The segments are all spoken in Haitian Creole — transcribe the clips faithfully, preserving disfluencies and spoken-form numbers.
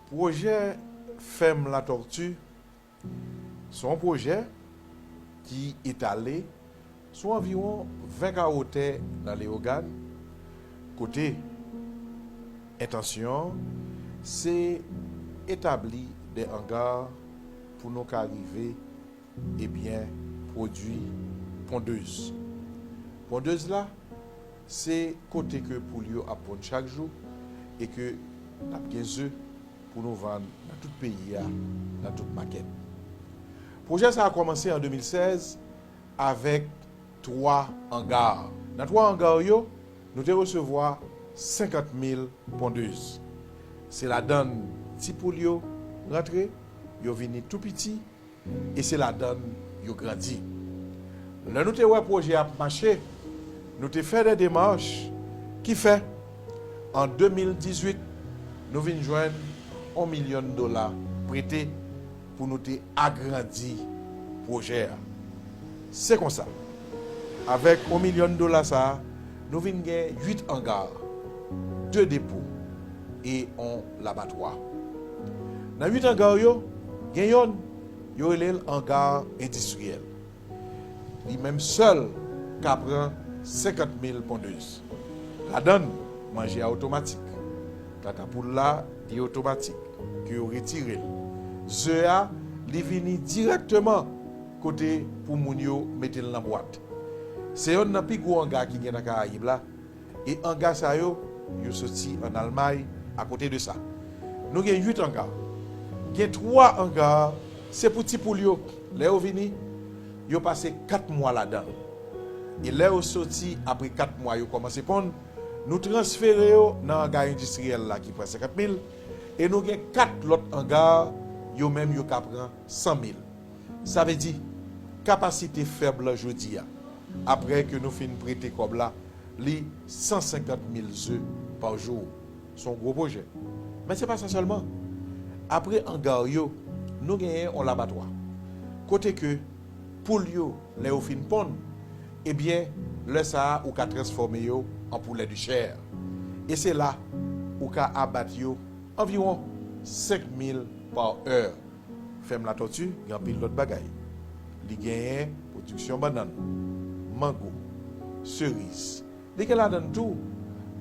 Pwojè Fèm Latòti se yon pwojè ki etale sou anviwon ven kawo tè nan Leyogàn, kote entansyon an se etabli de anga pou nou ka rive, ebyen, pwodui pondez. Pondez la, se kote ke poul yo ap ponn chak jou e ke n ap gen ze pou nou vann nan tout peyi a, nan tout makèt. Pwojè sa a kòmanse an de mil sèz avèk twa anga. Nan twa anga yo, nou te resevwa senkant mil pondez. Se ladann ti poul yo rantre, yo vini tou piti, e se ladann yo grandi. Lè nou te wè pwojè ap mache, nou te fè de demach ki fè, an de mil dizuit, nou vin jwenn yon milyon dola prete pou nou te agrandi pwojè a. Se konsa, avèk yon milyon dola sa a, nou vin gen uit anga, de depo e yon labatwa. Nan uit anga yo, gen yonn, yo rele l anga endistriyèl. Li menm sèl ka pran senkant mil pondez. Ladann, manje a otomatik. Kaka poul la, li otomatik. Ke yo retire l. Ze a, li vini dirèkteman kote pou moun yo mete l nan bwat. Se yonn nan pi gwo anga ki gen nan Karayib la. E anga sa yo, yo soti ann Almay. Akote de sa, nou gen uit anga. Gen twa anga, se pou ti poul yo. Lè yo vini, yo pase kat mwa ladan. E lè yo soti apre kat mwa, yo kòmanse ponn, nou transfere yo nan anga endistriyèl la ki pran senkant mil, e nou gen kat lòt anga, yo menm yo ka pran san mil. Sa vle di, kapasite fèm lan jodi a, apre ke nou fin prete kòb la, li san senkant mil ze pa jou. Se yon gwo pwojè. Men se pa sa sèlman. Apre anga yo, nou genyen yon labatwa. Kote ke poul yo, lè yo fin ponn, ebyen, lè sa a, ou ka transfòme yo an poulè de chè. E se la, ou ka abat yo anviwon senk mil pa è. Fèm Latòti gen anpil lòt bagay. Li genyen pwodiksyon bannann, mango, seriz. Li gen ladann tou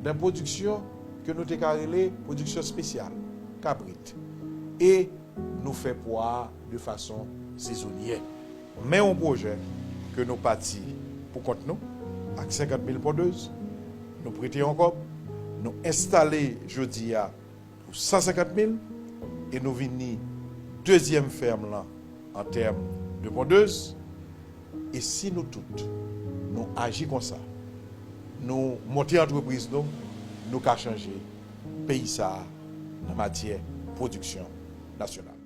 de pwodiksyon ke nou te ka rele pwodiksyon espesyal, kabrit. E nou fè pwa a de fason sezonyè. Men yon pwojè ke nou pati pou kont nou, ak senkant mil pondez, nou prete yon kòb, nou enstale jodi a pou san senkant mil, e nou vini dezyèm fèm lan an tèm de pondez. E si nou tout, nou aji konsa, nou monte antrepriz nou, nou ka chanje peyi sa a nan matyè pwodiksyon nasyonal.